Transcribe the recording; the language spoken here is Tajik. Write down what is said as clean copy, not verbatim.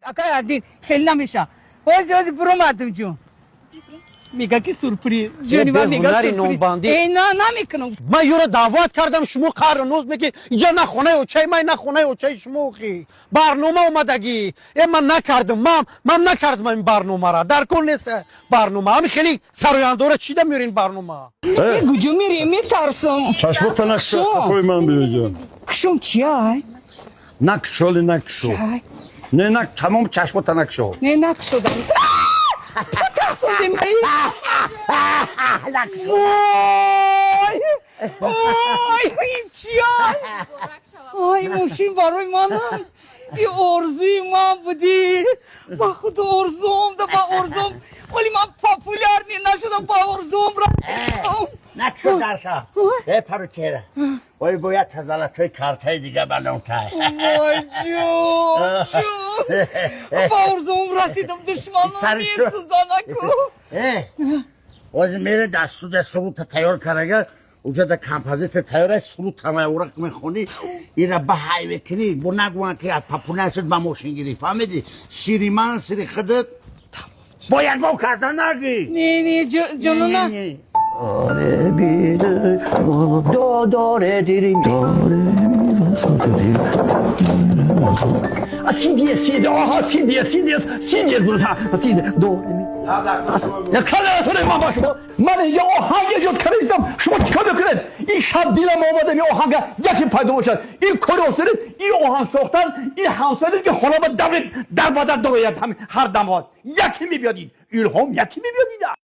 Акай Адил, хеле намеша. Ҳози ҳози буромадам, ҷон. Мега ки сюрприз. Ҷони ман мега Беҳунари сюрприз. нонбандӣ. Э, на, намекунам. Ман ёро даъват кардам, шумо қаҳру ноз меки. Инҷа на хонаи очаи ман, на хонаи очаи шумо. Охи, барнома омадагӣ. Э, ман накардам, ман накардам ин барномара. Дар кор нест барнома. Ҳами хеле сарояндора чида меёрин барнома? Э, куҷо мерем? Метарсам. Чашмота накушо, Шо? қафои ман биёҷон. Кушом чия? Накушоли, накушо. Не, на, тамом, чашмота накушо. Не, накушодам. Ту тарсондем. Вой! Ой, ин чия? Ой, мошин барои манам. И орзуи ман буди. Ба худо, орзуом да, ба орзуом. Вале ман популярный нашудам, ба орзуом рафтам. Накшо дарша. Э, паручера. Ой, бояд тазалатои картаи дига балонтай. Вой, ҷон, ҷон. Ба орзуом расидам, душманам месӯзанаку. Э, ози мере дар студия сурута тайёр карага, уҷа да композитор тайёр аст, суруд тамай урақ мехонӣ, ира ба ҳай мекунӣ, бо нагӯянд ки аз популяр шуд, ба мошин гирифт. Фаҳмидӣ? Сири ман, сири худат. Бояд мо карда нагӣ. Не, не, ҷонона. До до ре ди ри до ре ми фа со до ди. А си диез си аҳа си диез си диез си диез буд си до ре ми. Ман ба шумо, ман инҷа оҳанг эҷод кардистам, шумо чикор мекунед? Ин шаб дилам омада, ин оҳанга яке пайдо бошад. Ин кори осон нест, ин оҳанг сохтан. Ин ҳамсоя нест, ки хона ба давлет дар ба дар дояд. Ҳар дамҳо яке мебиёд, ин илҳом яке мебиёд ина.